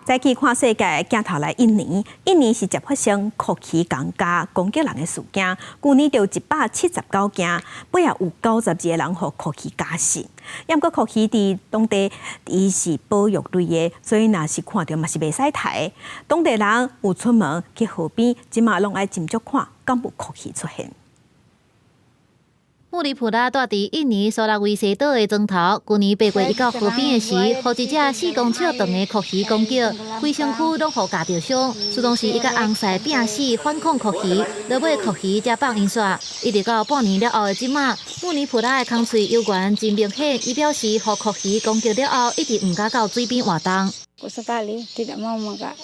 再去看世界鏡頭來印尼，印尼是接發生蛞蝓公家攻擊人的事件，舊年就179件，尾仔有92個人予蛞蝓咬死。毋過蛞蝓佇當地伊是保育類的，所以若是看著嘛是袂使刣。當地人有出門去河邊，這馬攏愛斟酌看，敢有蛞蝓出現。穆里普拉蹛佇印尼蘇拉威西島的庄頭，舊年8月伊到河邊的時，予一隻4公尺長的蛞蝓攻擊，規身軀攏予咬著傷。自當時伊佮翁婿拚死反抗蛞蝓，落尾蛞蝓才放𪜶煞。一直到半年了後的這馬，穆尼普拉的空喙猶原真明顯。伊表示，予蛞蝓攻擊了後，一直毋敢到水邊活動。 Takut sekali, tidak mau maka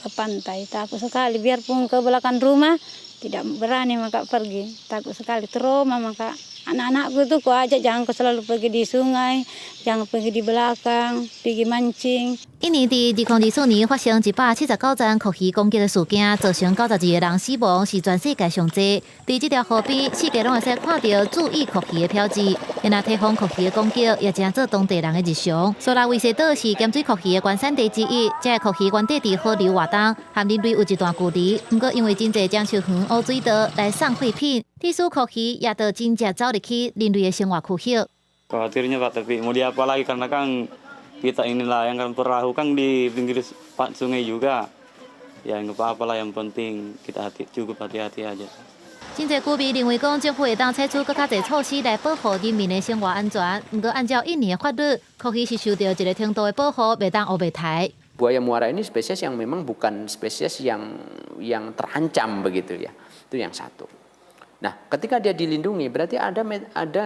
ke pantai, takut sekali biarpun ke belakang rumah tidak berani maka pergi, takut sekali trauma maka anak-anakku itu ku ajak jangan kau selalu pergi di sungai, jangan pergi di belakang, pergi mancing. 印尼佇2024年發生179宗蛞蝓攻擊的事件，造成92個人死亡，是全世界上濟。佇這條河邊，四界攏會使看著注意蛞蝓的標誌。若提防蛞蝓的攻擊，也成做當地人的日常。蘇拉威西島是鹹水蛞蝓的原產地之一，這个蛞蝓原底佇河流活動，和人類有一段距離。毋過因為真濟樟樹園污水道來送廢品，致使蛞蝓也就真正走入去人類的生活區域。 Khawatirnya, Pak, tapi mau diapa lagi karena kan kita ini nelayan kan perahu kan di pinggir sungai juga. Ya nggak apa-apa lah, yang penting kita cukup hati-hati aja. 真濟居民認為講，政府會當採取閣較濟措施來保護人民的生活安全。毋過按照印尼的法律，蛞蝓是受著一个程度的保護，袂當烏白刣。 Buaya muara ini spesies yang memang bukan spesies yang terancam begitu ya. Itu yang satu. Nah, ketika dia dilindungi berarti ada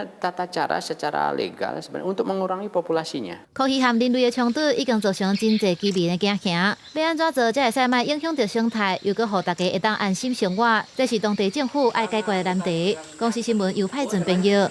tata cara secara legal sebenarnya untuk mengurangi populasinya. 蛞蝓和人類的衝突已經造成真濟居民的驚嚇，欲按怎做才會使莫影響著生態，又閣予大家會當安心生活，這是當地政府愛解決的難題。公視新聞由派准編譯。